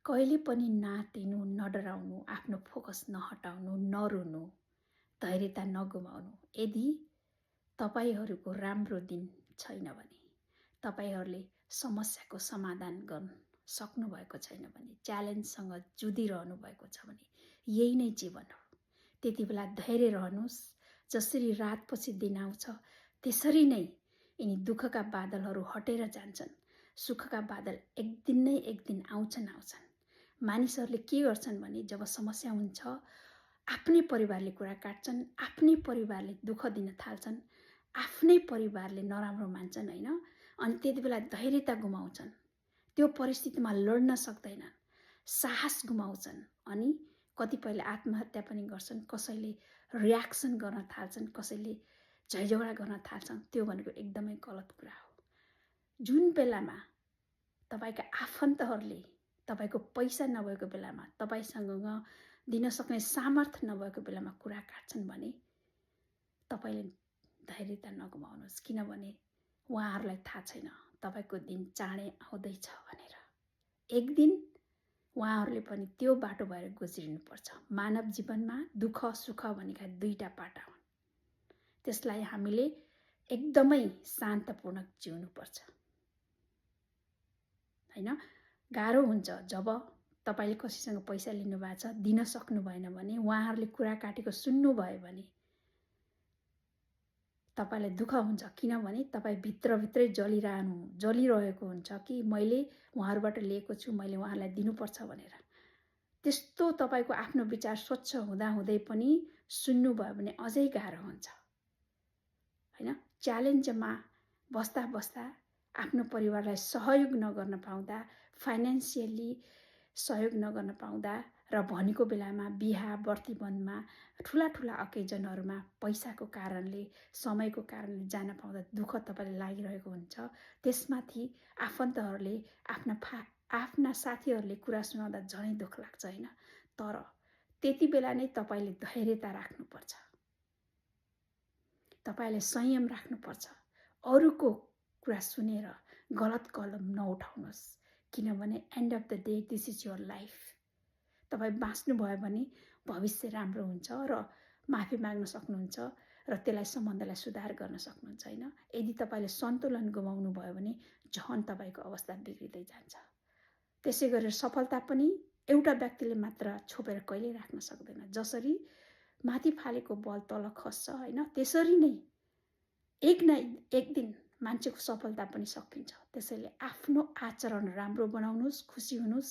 कहिले पनि नातिनु, नडराउनु, आफ्नो फोकस नहटाउनु, नरुनु, धैर्यता नगुमाउनु। यदि तपाईहरूको राम्रो दिन छैन भने, तपाईहरूले समस्याको समाधान गर्न सक्नुभएको छैन भने, च्यालेन्जसँग जुधिरहनु भएको छ भने, यही नै जीवन हो। त्यति बेला धैर्य रहनुहोस्। जसरी रातपछि दिन आउँछ त्यसरी नै यिनी दुःखका बादलहरू हटेर जान्छन्। सुखका बादल एक दिन आउँछन्। मानिसहरूले के गर्छन् भने जब समस्या हुन्छ आफ्नै परिवारले कुरा काट्छन्, आफ्नै परिवारले दुःख दिन थाल्छन्, आफ्नै परिवारले नराम्रो मान्छन् हैन। अनि त्यति बेला धैर्यता गुमाउँछन्, त्यो परिस्थितिमा लड्न सक्दैनन्, साहस गुमाउँछन् अनि कतिपयले आत्महत्या पनि गर्छन्, कसैले रियाक्सन गर्न थाल्छन्, कसैले झैझगडा गर्न थाल्छन्। त्यो भनेको एकदमै गलत कुरा हो। जुन बेलामा तपाईका आफन्तहरूले तपाईको पैसा नभएको बेलामा, तपाईसँग दिन सक्ने सामर्थ्य नभएको बेलामा कुरा काट्छन् भने तपाईले धैर्यता नगुमाउनुहोस्, किनभने उहाँहरूलाई थाहा छैन तपाईको दिन चाँडै आउँदैछ भनेर। एक दिन उहाँहरूले पनि त्यो बाटो भएर गुज्रिनुपर्छ। मानव जीवनमा दुःख सुख भनेका दुईटा पाटा हुन्। त्यसलाई हामीले एकदमै शान्तपूर्वक जिउनुपर्छ हैन। गाह्रो हुन्छ जब तपाईले कसैसँग पैसा लिनु भएको छ, दिन सक्नु भएन भने, उहाँहरूले कुरा काटेको सुन्नु भयो भने तपाईलाई दुःख हुन्छ, किनभने तपाई भित्रभित्रै जलिरहेको हुन्छ कि मैले उहाँहरूबाट लिएको छु, मैले उहाँलाई दिनुपर्छ भनेर। त्यस्तो तपाईको आफ्नो विचार स्वच्छ हुँदै पनि सुन्नु भयो भने अझै गाह्रो हुन्छ हैन। च्यालेन्जमा बस्दा आफ्नो परिवारलाई सहयोग नगर्न पाउँदा, फाइनान्सियली सहयोग नगर्न पाउँदा र भनेको बेलामा बिहा बर्तीबनमा ठुला अकेजनहरूमा पैसाको कारणले, समयको कारणले जान पाउँदा दुःख तपाईलाई लागिरहेको हुन्छ। त्यसमाथि आफन्तहरूले आफ्ना साथीहरूले कुरा सुनाउँदा झनै दुःख लाग्छ हैन। तर त्यति बेला नै तपाईले धैर्यता राख्नुपर्छ, तपाईले संयम राख्नुपर्छ। अरूको कुरा सुनेर गलत कदम नउठाउनुहोस्, किनभने and of the day this is your life. तपाई बाँच्नु भयो भने भविष्य राम्रो हुन्छ र माफी माग्न सक्नुहुन्छ र त्यसलाई सम्बन्धलाई सुधार गर्न सक्नुहुन्छ हैन। यदि तपाईले सन्तुलन गुमाउनु भयो भने झन् तपाईको अवस्था बिग्रिदै जान्छ। त्यसै गरेर सफलता पनि एउटा व्यक्तिले मात्र छोपेर कहिले राख्न सक्दैन। जसरी माथि फालेको बल तल खस्छ हैन, त्यसरी नै एक न एक दिन मान्छेको सफलता पनि सकिन्छ। त्यसैले आफ्नो आचरण राम्रो बनाउनुहोस्, खुसी हुनुहोस्।